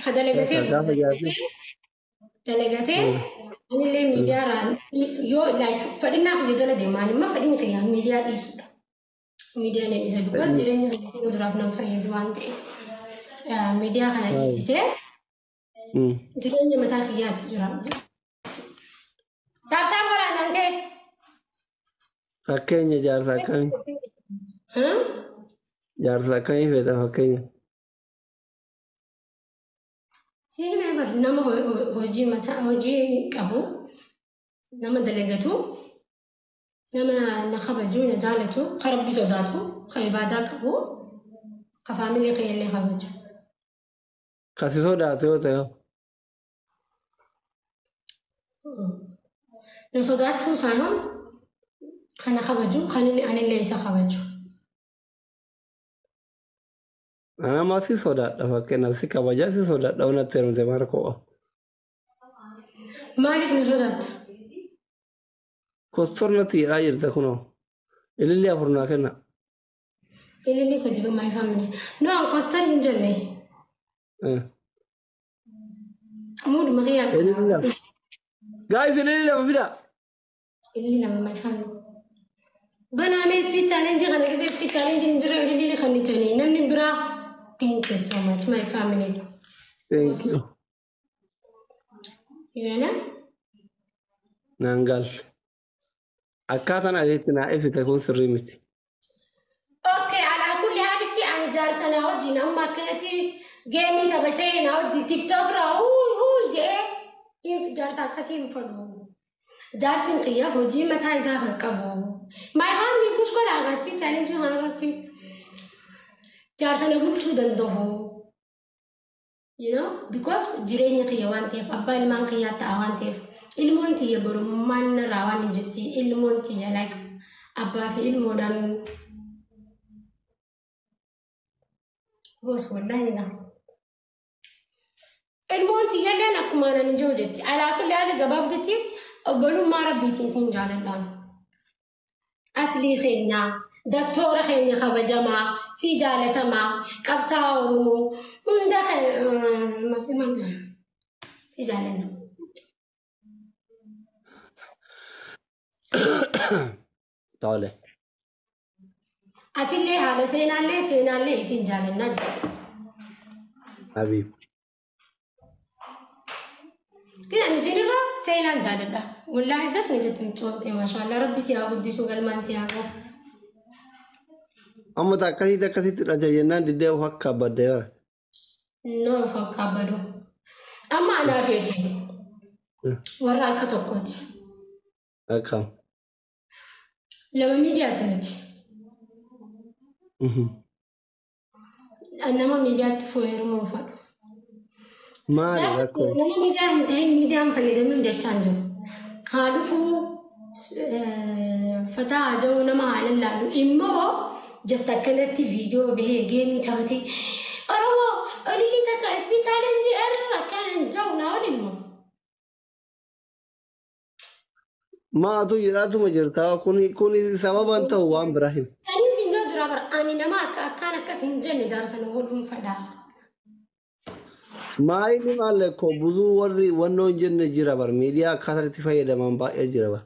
Ka dalagatee Gaafa jaarsi. Dalagatee anillee miidiyaarraan yoo like fedhinnaa kiyya jala deemaan immoo fedhiin kiyya miidiyaa dhiisuudha. Miidiyaa nan dhiisa because jireenya kiyya fuulduraaf nan fayyadu waan ta'eef. Miidiyaa kana dhiisisee jireenya mataa kiyyaatti jiraadhu. Tap tap godhaa nan ta'e. Fakkeenya jaarsa akkamii? Jaarsa akkamii feeta fakkeenya? Si himee bar nama hojii mataa hojii qabu, nama dalagatu, nama na kabaju, na jaalatu, ka Rabbi sodaatu, ka ibaadaa qabu, ka faamilii kiyyallee kabaju. Ka si sodaatu yoo ta'e hoo? Na sodaachuu saayihon ka na kabaju, kan inni anillee isa kabaju. An amma si sodaadha fakkeenyaaf si kabajaa si sodaadha yoo natti heerumte maal koo. Maaliif na sodaatta? Kostor natti jedhaa jirta kunoo. Ililli 4 naa kenna. Ililli 3 my family. No, an kostar hin jenne. Muuduma kiyyaa. Ililli 2. Guys, ililli 2 fidaa. Ililli 2, my family. Banaa mee speed challenge kana gisee speed challenge hin jirre ililli kan itanii namni biraa. Thank you so much, my family. Thank you. Sigala? Naan galle. Akkaataan ati itti naa ibsite kun sirrii miti. Okay, alaa kulli haalitti ani jaarsa naa wajjin amma akkanatti geemii taphatee naa wajjin TikTok irraa huu huu jedhee jaarsa akkasii hin fedhu. Jaarsin kiyya hojii mataa isaa kan qabu. My family push godhaa gaa speed challenge kana irratti. Jaarsa na bulchuu danda'u. Because jireenya kiyya waan ta'eef, abbaa ilmaan kiyyaa ta'a waan ta'eef, ilmoon tiyya borummaan narraa waan ni jetti, ilmoon tiyya like abbaa fi ilmoodhaan boos wallaahi ni ga'a. Ilmoon tiyyalleen akkuma ani jiru jetti. Alaa kulli haali gabaabdutti obbolummaa rabbiitiin siin jaaladha. Aslii keenya, daktoora keenya kabajamaa fi jaalatamaa qabsaa'aa Oromoo hunda si jaalanna. Tole. Atillee haadha seenaallee seenaallee isin jaalannaa jechuudha. Habiib. Gina ani isinirra seenaan jaaladha. Wallaahi das na jette mucoon maashaallah, rabbi si haa guddisu, galmaan si haa gahu. Amma ta akkasitti akkasitti dhaja jennaan diddee of akka baddee bara. No, of akkaabbadu. Amma anaa feeti. Warra akka tokkooti. Akkam. Lama miidiyaati nuti. Nama miidiyaatti heerumuu fadhu. Maali Jaarsi rakkoo? nama miidiyaa hin ta'in miidiyaan fayyadamuun jechaa hin jiru. Haa dhufuu, fataa haa jiru, nama haa lallaalu immoo just akkanatti viidiyoo bahee geemii taphatee Oromoo olilii takka speed challenge irra akkana hin jiru naa waliin immoo. Maatu jedhaatuma jirta kuni sababa hin ta'u waan biraa himi. Saniin siin jiru dura bara ani nama akka akkaan akkas hin jenne jaarsa na godhuun fadhaa. Maayini maal ko buzuu warri wannoo hin jenne jira bar, miidiyaa akkaataa itti fayyadaman baay'ee jira bar.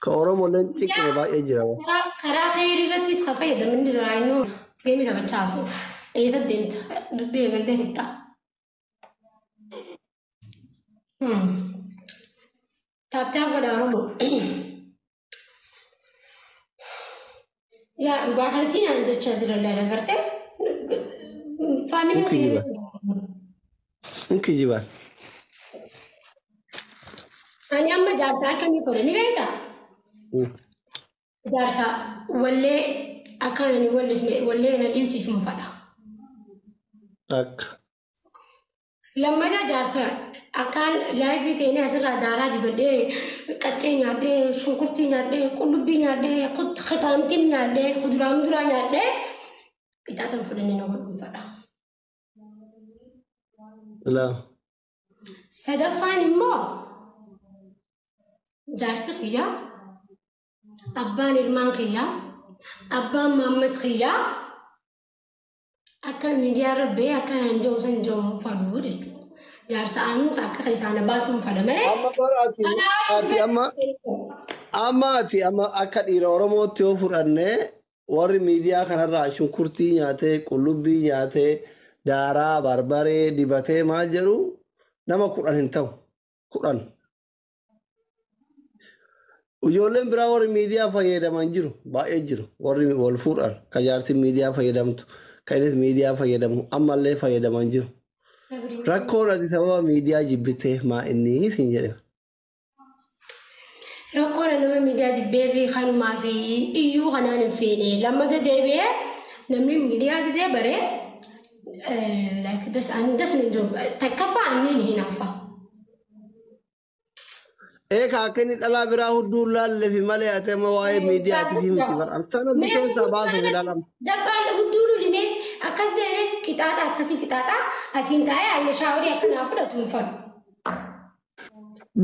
Ka Oromoo leen ciqqime baay'ee jira bar. Karaa khayrii irrattis ka fayyadaman ni jira, innuu geemii taphachaa hafu. Eessa deemta? Dubbii eegaltee fixxa. Tap tap godha Oromoo. Yaa dhugaa keetii naan jechaa jiran agartee. Faamiliin Hin kijiban. Hin kijiban. Ani amma jaarsa akkamii fedha ni beektaa? Jaarsa wallee akkaan ani wallisne wallee na dhiilchisuun fadha. Akka. Lammataa jaarsa akkaan laayifii seenee asirraa daaraa dibadhee, qaccee nyaadhee, shunkurtii nyaadhee, qullubbii nyaadhee, kitaamtiin nyaadhee, kuduraa muduraa nyaadhee qixaaxan fudhannee na godhuun fadha. Lama. Sadaffaan immoo jaarsi kiyyaa, abbaan ilmaan kiyyaa, abbaan maammat kiyyaa Akka miidiyaa irra bahee akka hin jiru san jiru fadhu jechuudha. Jaarsa aanuuf akka isaan baasuun fadha malee. Amma bara ati amma amma ati amma akka dhiira Oromootti yoo fudhanne warri miidiyaa kanarraa shunkurtii nyaatee qullubbii nyaatee daaraa barbaree dibatee maal jedhu nama 10 hin ta'u 10. Ijoolleen biraa warri miidiyaa fayyadaman jiru baay'ee jiru warri wal fuudhan ka jaartiin miidiyaa fayyadamtu ka innis miidiyaa fayyadamu ammallee fayyadaman jiru. Rakkoon ati sababa miidiyaa jibbitee maa inni siin jedhe. Rakkoon nama miidiyaa jibbee fi kanumaa fi iyyuu kanaan hin feene lammata deebi'ee namni miidiyaa gisee baree like das ani das hin jiru takkaffaa anniin hinaafa. Eeka akka inni dhalaa biraa hudduu laalle fi malee ati amma waa'ee miidiyaatiif miti bara. Sanatti keessaa baasuuf ilaalama. Dabbaan hudduu lulimee akkas jedhee qixaaxa akkasii qixaaxa asiin taa'ee ani shaaworii akkanaa fudhatu hin fadhu.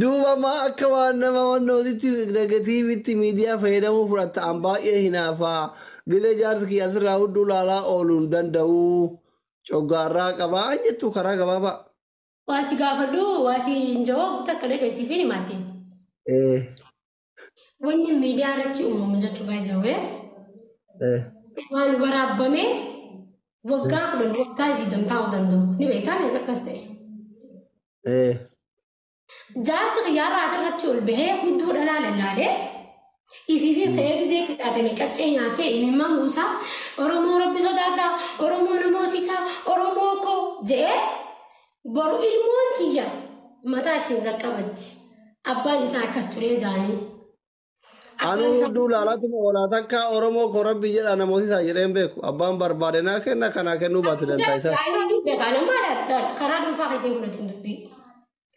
Duuba maa akka waan nama wannootitti negatiivitti miidiyaa fayyadamuu fudhatta an baay'ee hinaafaa. Gilee jaarsi kiyya asirraa hudduu laalaa ooluu hin danda'u. Coggaarraa qabaa jettu karaa gabaabaa. Waa si gaafadhu waa si hin jiru takka dhageessiif hin himaatiin. Wanni miidiyaa irratti uumamu jechuu baay'ee waan waraabame waggaa 10 waggaa 20 ta'uu danda'u. Ni beektaa meeqa akkas ta'e. Jaarsi xiyyaarraa asirratti ol bahee hudduu dhalaa lallaalee ifiifis ta'ee gisee qixaaxame qaccee nyaatee imimmaan buusaa Oromoo rabbi sodaadhaa Oromoo namoosisaa Oromoo koo jedhee boru ilmoon tiyya mataa ittiin qaqqabatti. Abbaan isaa akkas turee jaanii. Anuu hudduu laalaatuma oolaa takka Oromoo koo rabbi jedha namoota isaa jedheen beeku. Abbaan barbaade naa kenna kanaa kennuu baate danda'a isaa. Karaa dhuunfaa keetiin fudhatu dubbii.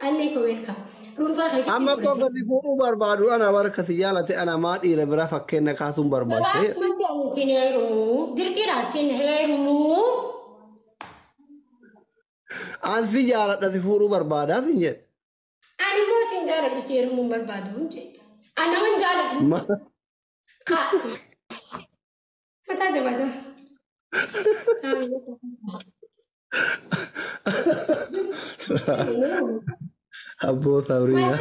Annee koo weelkaa. Dhuunfaa keetiin Amma koo gadi fuudhuu barbaadu ana barkati jaalate ana maa dhiira biraa fakkeenya kaasuun barbaachise. Gabaabumatti ani siin heerumu. Dirqiidhaan siin heerumu. An si jaaladha si fuudhuu barbaadaa siin jedhe. Ani immoo siin jaaladhu si heerumuu hin barbaadu hin jedhe. Ani nama hin jaaladhu. Mataa jabaata. Abboo Sabriina.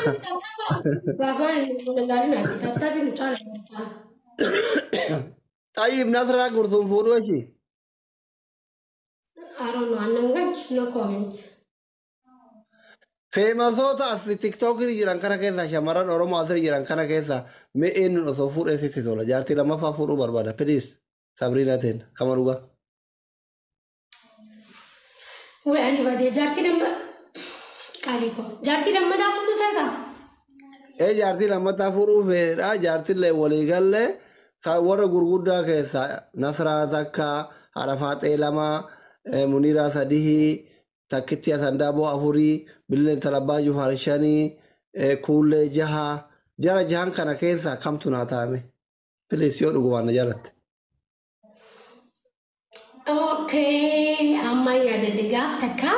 Xayyib Nasraa Gursuun fuudhuu ishii. I don't know. Annan galchu no comment. Feemasoota as tiktookii jiran kana keessa shamarran Oromoo asirra jiran kana keessa mee eenyuun osoo fuudhee sitti tola jaartii lammaffaa fuudhuu barbaada please Sabriina teen kama dhugaa. Wai ani badee jaartii lamma qaalii koo jaartii lammataa fuudhuu feetaa? Ee jaartii lammataa fuudhuu fedha jaartillee walii gallee warra gurguddaa keessa Nasraa takka haadha Faaxee 2 Muniiraa 3 takkitti Asandaaboo 4 Billeen Talabbaa Jufaar 5 Kuullee 6 jara jahan kana keessa kamtu naa taa'ame please yoo dhugumaan na jaalatte. Okay, amma yaadadhe gaaf takka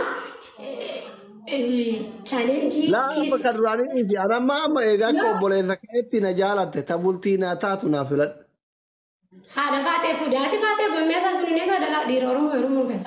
challenge Laa amma kan duraanii dhiisi ani amma amma eegaa akka obboleessa keetti na jaalatte ta bultii naa taatu naa filadhu. Haadha Faaxee fuudhe haati Faaxee bammeessaa sun inni dhalaa dhiira Oromoo heerumuu feeta.